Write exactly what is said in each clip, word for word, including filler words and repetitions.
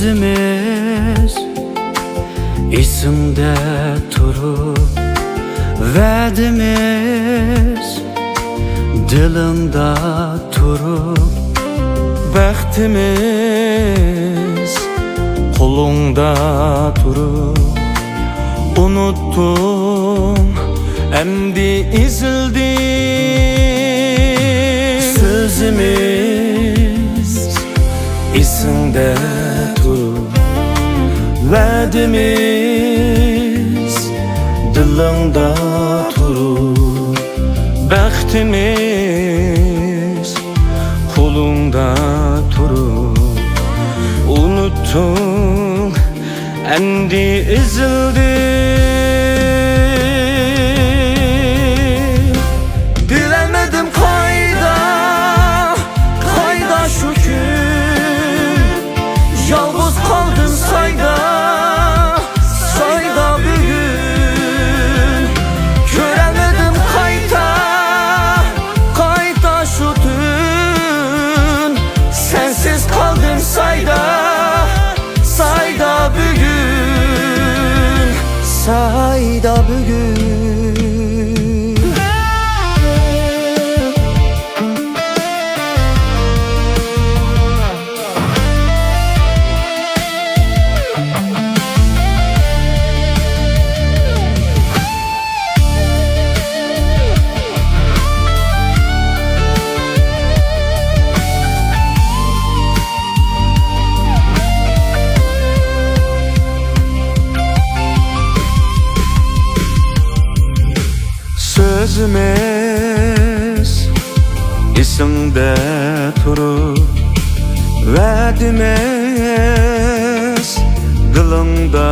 سۆزىمىز ئېسىڭدە تۇرۇپ، ۋەدىمىز دىلىڭدا تۇرۇپ، بەختىمىز قولۇڭدا تۇرۇپ، ئۇنۇتتۇڭ ئەمدى ئېزىلدى. سۆزىمىز ئېسىڭدە تۇرۇپ، ۋەدىمىز دىلىڭدا تۇرۇپ، بەختىمىز قولۇڭدا تۇرۇپ، ئۇنۇتتۇڭ ئەمدى ئېزىلدى. بىلەلمىدىم قايدا، قايدا شۇ كۈن، يالغۇز قالدىم سايدا، سايدا بۈگۈن. كۆرەلمىدىم قايتا، قايتا شۇ تۈن، سەنسىز قالدىم سايدا، سايدا بۈگۈن، سايدا بۈگۈن. سۆزىمىز ئېسىڭدە تۇرۇپ، ۋەدىمىز دىلىڭدا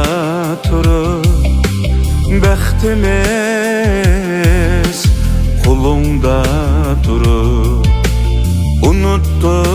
تۇرۇپ، بەختىمىز قولۇڭدا تۇرۇپ، ئۇنۇتتۇق